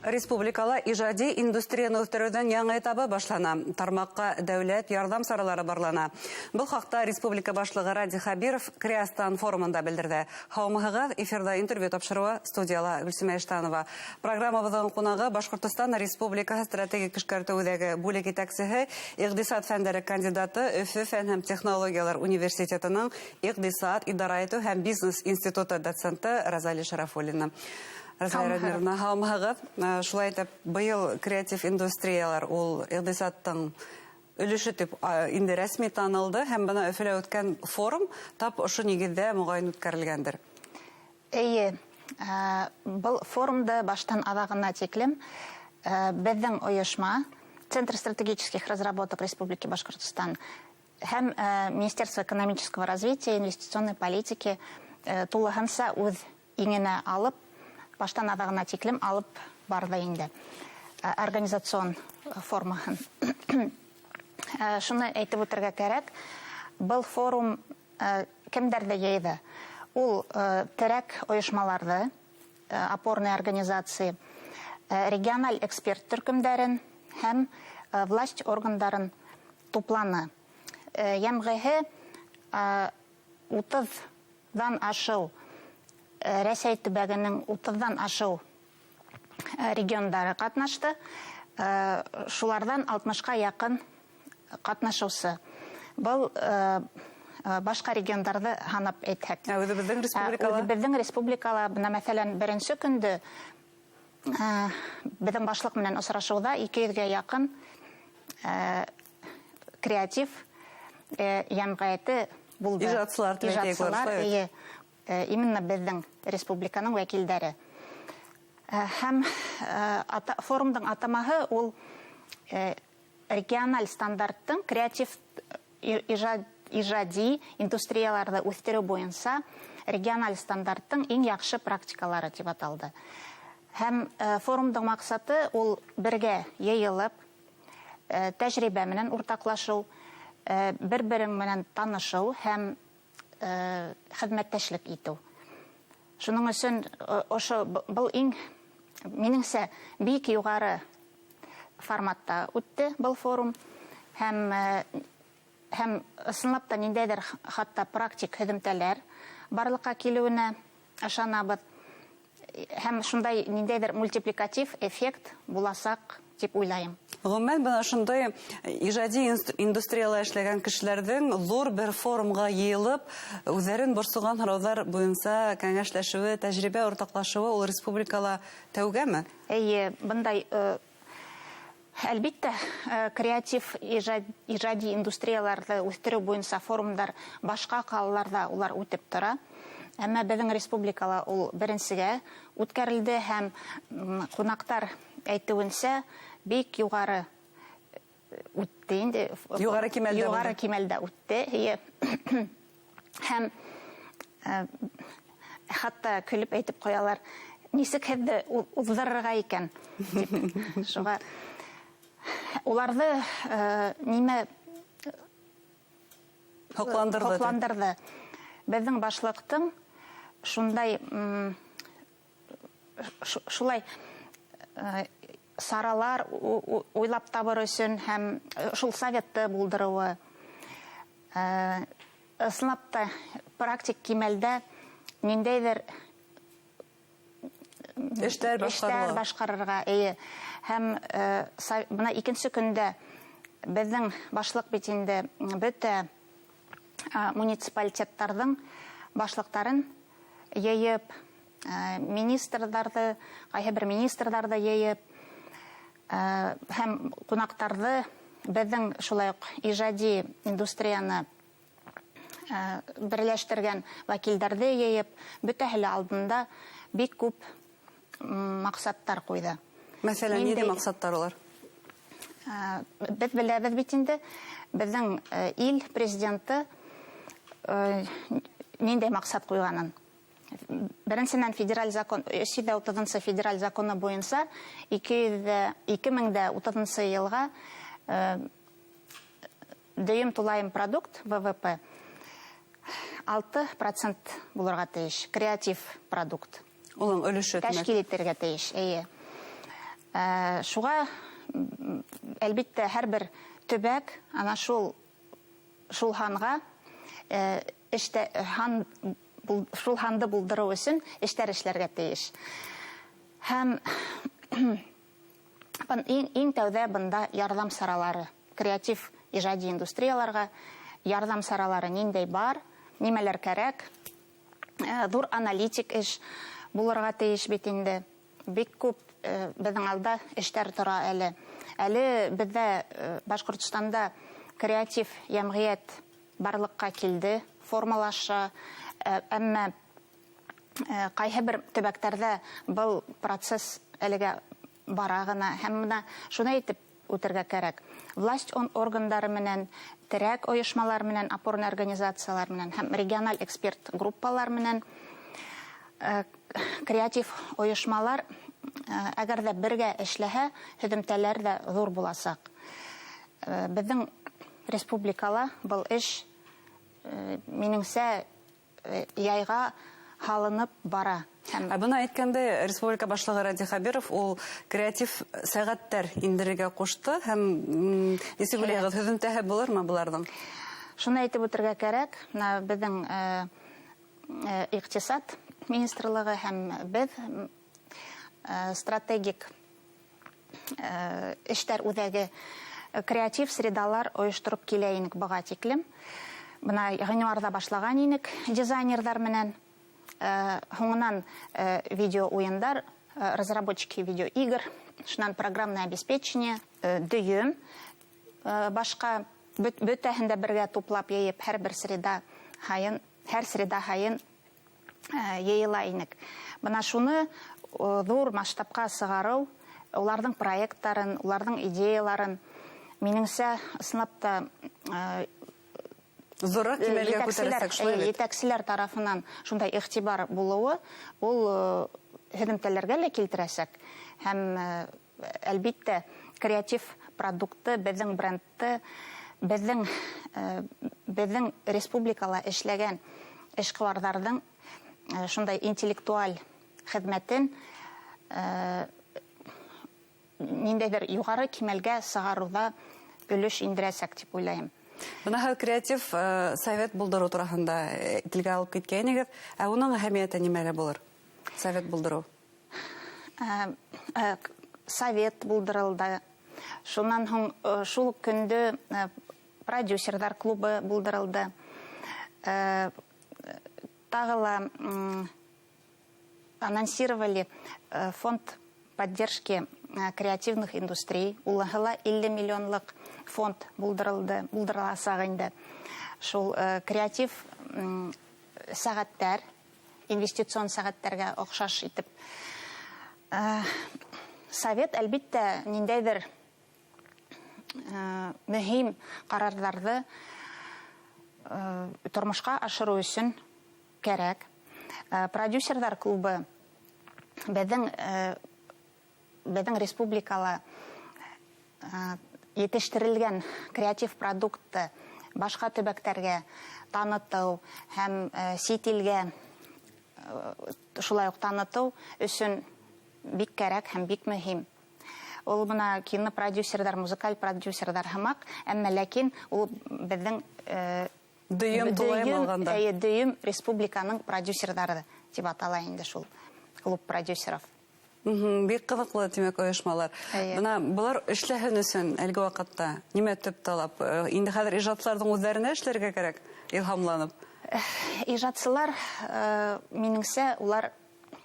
Республикала ижади индустрияны үҫтереүҙең яңы этабы башлана. Тармаҡҡа дәүләт ярҙам саралары барлана. Был хаҡта республика башлығы Радий Хәбиров Креастан форумында белдерҙе. Һаумыһығыҙ, эфирҙа интервью тапшырыуы, студияла Гөлсимә Иштанова. Программабыҙҙың ҡунағы Башҡортостан Республикаһы стратегик эшкәртеү үҙәге бүлек етәксеһе, иҡтисад фәндәре кандидаты, Өфө фән һәм технологиялар университетының иҡтисад, идара итеү һәм бизнес институты доценты Розалия Шарафуллина. Розалия Радмировна, һаумыһығыҙ. Шулай итеп, быйыл креатив индустриялар ул иҡтисадтың өлөшө тип инде рәсми танылды, һәм бына Өфөлә үткән форум тап ошо нигеҙҙә моғайын үткәрелгәндер. Эйе, был форумды баштан аҙағына тиклем беҙҙең ойошма Центр стратегических разработок Республики Башкортостан һәм Министерство экономического развития и инвестиционной политики тулыһынса үҙ иңенә алып, баштан аҙағына тиклем алып барҙы инде организацион формаһын. Шуны әйтеп үтергә кәрәк, был форум кемдәрҙе йыйҙы? Ул терәк ойошмаларҙы, опорные организации, региональ эксперт төркөмдәрен һәм власть органдарын тупланы. Йәмғиһе 30-ҙан ашыу Рәсәй төбәгенең 30-ҙан ашыу региондары ҡатнашты. Шуларҙан 60-ҡа яҡын ҡатнашыусы. Был башҡа региондарҙы һанап әйтһәк. Ә үҙебеҙҙең республикала? Үҙебеҙҙең республикала, бына, мәҫәлән, беренсе көндө беҙҙең башлыҡ менән осрашыуҙа 200-гә яҡын креатив йәмғиәте булды. Ижадсылар тип әйтәйек, Ижадсылар, шулай бит? Эйе. Именно беҙҙең республиканың вәкилдәре. Һәм форумдың атамаһы ул региональ стандарттың креатив ижади индустрияларҙы үҫтереү буйынса региональ стандарттың иң яҡшы практикалары тип аталды. Һәм форумдың маҡсаты ул бергә йыйылып, тәжрибә менән уртаҡлашыу, бер-берең менән танышыу һәм хеҙмәттәшлек итеү. Шуның өсөн ошо был иң, минеңсә, бик юғары форматта үтте был форум. Һәм ысынлап та ниндәйҙер хатта практик һөҙөмтәләр барлыҡҡа килеүенә ышанабыҙ. Һәм шундай ниндәйҙер мультипликатив эффект буласаҡ тип уйлайым. Ғөмүмән, бына ошондай ижади индустрияла эшләгән кешеләрҙең ҙур бер форумға йыйылып, үҙҙәрен борсоған һорауҙар буйынса кәңәшләшеүе, тәжрибә уртаҡлашыуы ул республикала тәүгәме? Эйе, бындай, әлбиттә, креатив ижади индустрияларҙы үҫтереү буйынса форумдар башҡа ҡалаларҙа улар үтеп тора. Әммә беҙҙең республикала ул беренсегә үткәрелде һәм ҡунаҡтар әйтеүенсә бик юғары үтте инде. Юғары кимәлдә Юғары булды. кимәлдә үтте, эйе. Һәм хатта көлөп әйтеп ҡуялар, нисек һеҙҙе уҙҙырырға икән тип. Шуға уларҙы нимә Һоҡландырҙы, тип. Һоҡландырҙы. Беҙҙең башлыҡтың шулай саралар уйлап табыр өсөн һәм шул советты булдырыуы. Ысынлап та практик кимәлдә ниндәйҙер Эштәр эштәр башҡарыла. башҡарырға, эйе. Һәм бына икенсе көндә беҙҙең башлыҡ бит инде бөтә муниципалитеттарҙың башлыҡтарын йыйып, министрҙарҙы, ҡайһы бер министрҙарҙы йыйып, һәм ҡунаҡтарҙы беҙҙең шулай уҡ ижади индустрияны берләштергән вәкилдәрҙе йыйып, бөтәһе лә алдында бик күп маҡсаттар ҡуйҙы. Мәҫәлән, ниндәй маҡсаттар улар? Беҙ беләбеҙ бит инде, беҙҙең ил президенты ниндәй маҡсат ҡуйғанын. Беренсенән, федераль закон, өс йөҙ ҙә утыҙынсы федераль законы буйынса ике мең дә утыҙынсы йылға дөйөм тулайым продукт ВВП 6% булырға тейеш, креатив продукт. Уның өлөшө, тимәк. Тәшкил итергә тейеш, эйе. Шуға, әлбиттә, һәр бер төбәк ана шул һанға эштә шул һанды булдырыу өсөн эштәр эшләргә тейеш. Һәм иң тәүҙә бында ярҙам саралары, креатив ижади индустрияларға ярҙам саралары ниндәй бар, нимәләр кәрәк, ҙур аналитик эш булырға тейеш бит инде. Бик күп беҙҙең алда эштәр тора әле. Әле беҙҙә Башҡортостанда креатив йәмғиәт барлыҡҡа килде, формалаша, әммә ҡайһы бер төбәктәрҙә был процесс әлегә бара ғына. Һәм бына шуны әйтеп үтергә кәрәк. Власть органдары менән, терәк ойошмалар менән, опорный организациялар менән һәм региональ эксперт группалар менән креатив ойошмалар әгәр ҙә бергә эшләһә, һөҙөмтәләр ҙә ҙур буласаҡ. Беҙҙең республикала был эш, минеңсә, яйға һалынып бара. Ә бына әйткәндә, республика башлығы Радий Хәбиров ул креатив сәғәттәр индерергә ҡушты, һәм нисек уйлайһығыҙ, һөҙөмтәһе булырмы быларҙың? Шуны әйтеп үтергә кәрәк, бына беҙҙең иҡтисад министрлығы һәм беҙ стратегик эштәр үҙәге креатив средалар ойоштороп килә инек быға тиклем. Бына ғинуарҙа башлаған инек дизайнерҙар менән. Һуңынан видео уйындар, разработчики видеоигр, шунан программное обеспечение, дөйөм, башҡа бөтәһен дә бергә туплап йыйып, һәр бер среда һайын, һәр среда һайын йыйыла инек. Бына шуны ҙур масштабҡа сығарыу, уларҙың проекттарын, уларҙың идеяларын, минеңсә, ысынлап та ҙурыраҡ кимәлгә күтәрәсәк, шулай бит? Етәкселәр тарафынан шундай иғтибар булыуы ул һөҙөмтәләргә лә килтерәсәк. Һәм, әлбиттә, креатив продукты, беҙҙең брендты, беҙҙең республикала эшләгән эшҡыуарҙарҙың шундай интеллектуаль хеҙмәтен ниндәйҙер юғары кимәлгә сығарыуҙа өлөш индерәсәк тип уйлайым. Бына һеҙ креатив совет булдырыу тураһында телгә алып киткәйнегеҙ. Ә уның әһәмиәте нимәлә булыр? Совет булдырыу. Совет булдырылды. Шунан һуң шул уҡ көндө продюсерҙар клубы булдырылды. Тағы ла анонсировали фонд поддержки креативных индустрий. Улаһы ла 50 миллионлыҡ фонд булдырылды, булдырыласаҡ инде. Шул креатив сәғәттәр, инвестицион сәғәттәргә оҡшаш итеп. Совет, әлбиттә, ниндәйҙер мөһим ҡарарҙарҙы тормошҡа ашырыу өсөн кәрәк. Продюсерҙар клубы беҙҙең республикала етештерелгән креатив продуктты башҡа төбәктәргә танытыу һәм сит илгә шулай уҡ танытыу өсөн бик кәрәк һәм бик мөһим. Ул бына кинопродюсерҙар, музыкаль продюсерҙар һымаҡ, әммә ләкин ул беҙҙең Дөйөм тулайым алғанда. Эйе, дөйөм республиканың продюсерҙары тип атала инде шул клуб продюсеров. Бик ҡыҙыҡлы, тимәк, ойошмалар. Бына былар эшләһен өсөн әлге ваҡытта нимә төп талап? Инде хәҙер ижадсыларҙың үҙҙәренә эшләргә кәрәк, илһамланып. Ижадсылар, минеңсә, улар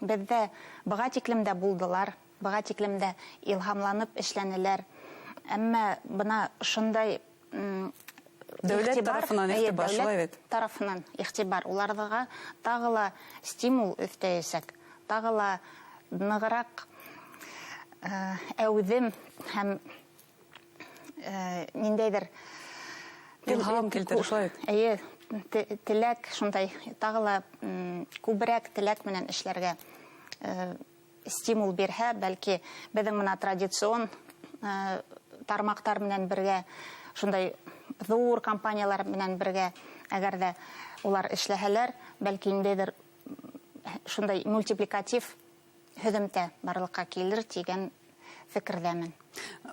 беҙҙә быға тиклем дә булдылар, быға тиклем дә илһамланып эшләнеләр. Әммә бына шундай, Дәүләт иғтибар, тарафынан эйе, иғтибар, дәүләт шулай бит? тарафынан иғтибар. Уларҙыға тағы ла стимул өҫтәйәсәк, тағы ла нығыраҡ әүҙем һәм ниндәйҙер Илһам килтерер, шулай бит? Эйе, теләк шундай, тағы ла күберәк теләк менән эшләргә стимул бирһә, бәлки беҙҙең бына традицион тармаҡтар менән бергә, шундай ҙур компаниялар менән бергә, әгәр ҙә улар эшләһәләр, бәлки ниндәйҙер шундай мультипликатив һөҙөмтә барлыҡҡа килер тигән фекерҙәмен.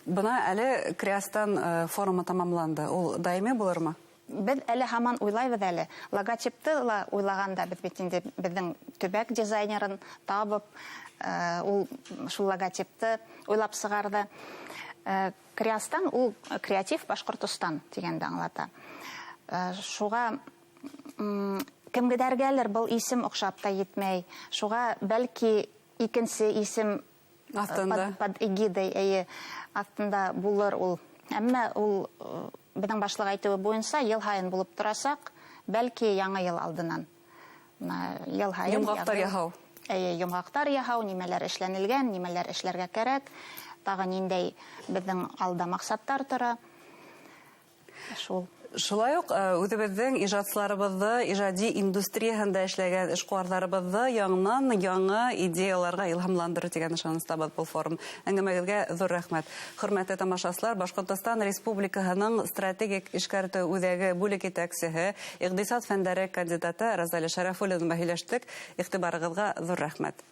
Бына әле Креастан форумы тамамланды. Ул даими булырмы? Беҙ әле һаман уйлайбыҙ әле. Логотипты ла уйлағанда беҙ бит инде беҙҙең төбәк дизайнерын табып, ул шул логотипты уйлап сығарҙы. Креастан ул креатив Башҡортостан тигәнде аңлата. Шуға кемгәҙәргәлер был исем оҡшап та етмәй. Шуға бәлки икенсе исем аҫтында, под эгидой, эйе, аҫтында булыр ул. Әммә ул беҙҙең башлыҡ әйтеүе буйынса йыл һайын булып торасаҡ, бәлки яңы йыл алдынан. Бына йыл һайын йомғаҡтар яһау. Эйе, йомғаҡтар яһау, нимәләр эшләнелгән, нимәләр эшләргә кәрәк, тағы ниндәй беҙҙең алда маҡсаттар тора. Шул. Шулай уҡ үҙебеҙҙең ижадсыларыбыҙҙы, ижади индустрияһында эшләгән эшҡыуарҙарыбыҙҙы яңынан яңы идеяларға илһамландырыр тигән ышаныстабыҙ был форум. Әңгәмәгеҙгә ҙур рәхмәт. Хөрмәтле тамашасылар, Башҡортостан Республикаһының стратегик эшкәртеү үҙәге бүлек етәксеһе, иҡтисад фәндәре кандидаты Розалия Шәрәфуллина менән һөйләштек. Иғтибарығыҙға ҙур рәхмәт.